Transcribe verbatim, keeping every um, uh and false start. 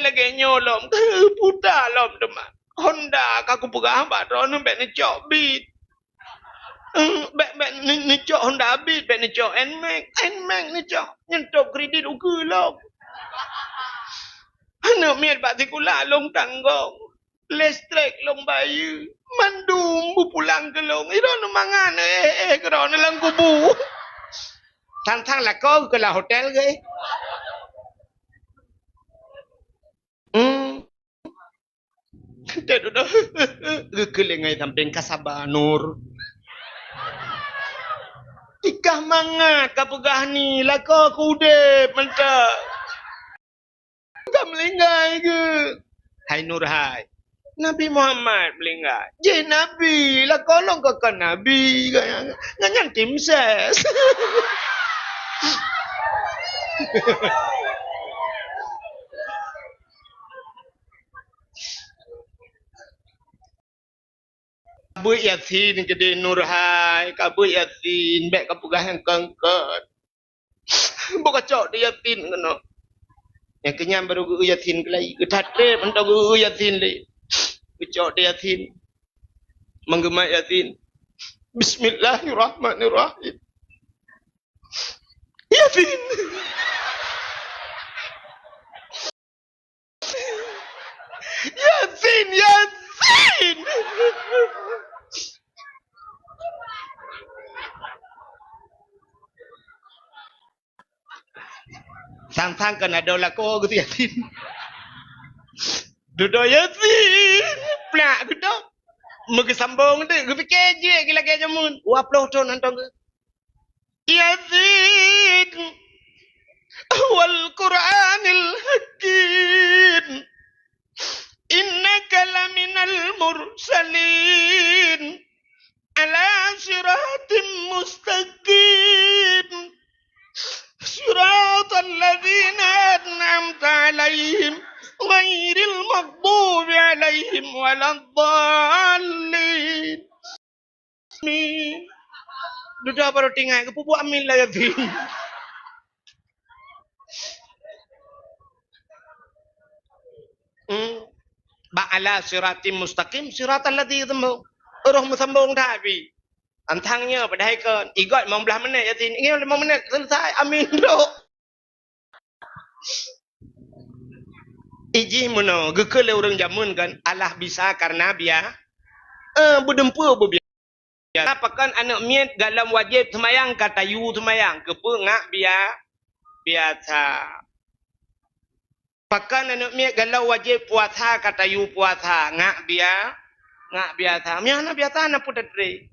Lagèe nyoe lom, puta lom teuma. Honda ka kupeugah bak droeneuh bèk neucok Beat. Eh, bèk, bèk ne-, neucok Honda Beat, bèk neucok Nmax. Nmax neucok. Nyan top kredit ukeue lom. Aneuk miet bak sikula lôn tanggong. Listrik lôn bayeue. Mandum beupulang keu lôn. Droeneuh mangat, eh, eh, keu droeneuh lam kubu. Thang-thang lakoe keu lam hotel geuh. Hmm. Cek dudoe. Geukeuléng ai sampéng ka saba, Nur. Tikah mangat ka peugah ni, lakoe keu udép mantong. Ka meulinggai geuh. Hai Nur hai. Nabi Muhammad meulinggai. Jih Nabi, lakoe lôn ka kon Nabi. Ngon nyan tim ses. Ka beuet Yasin keudeh Nur hai, ka beuet Yasin, bèk ka peugah nyang kon-kon. Bèk ka cok di Yasin keunoe. Nyang keunyan barô geu Yasin keulai, geuthat trép mantong geu Yasin lé. Geucok di Yasin. Meugeumat Yasin. Bismillahirrahmanirrahim. Yasin. Yasin, Yasin. Sang-sang kan ada lakoe geuh Yasin. Dudoe Yasin, plak geudoe. Meugeusambong deh, geupike jih lagèe jameun. Dua ploh thon mantong geuh. Yasin, wal Qur'anil hakim, innaka laminal mursalin, ala siratim mustaqim, siratal ladzina an'amta alaihim, ghairil maghdubi alaihim waladdallin. Amin. Dudoe barô tinggai, geupeubuet amin lam Yasin. Hmm. Bak ala siratim mustaqim, siratal ladzi sambong. Roh meusambong that pih. Tantang nyoe padahai kon. Igot limong blah menit Yasin. Nyoe limong menit selesai. Amin trok. Ijih meunoe, geukheun lé ureueng jameun kan, Allah bisa karena bia-, eh, beudeumpue beubiasa. Pakon aneuk miet galom wajéb seumayang ka tayue seumayang, keupeue ngak bia-, biasa. Pakon aneuk miet galom wajéb puasa ka tayue puasa, ngak bia-, ngak biasa. Meunyo hana biasa, na peue tatré.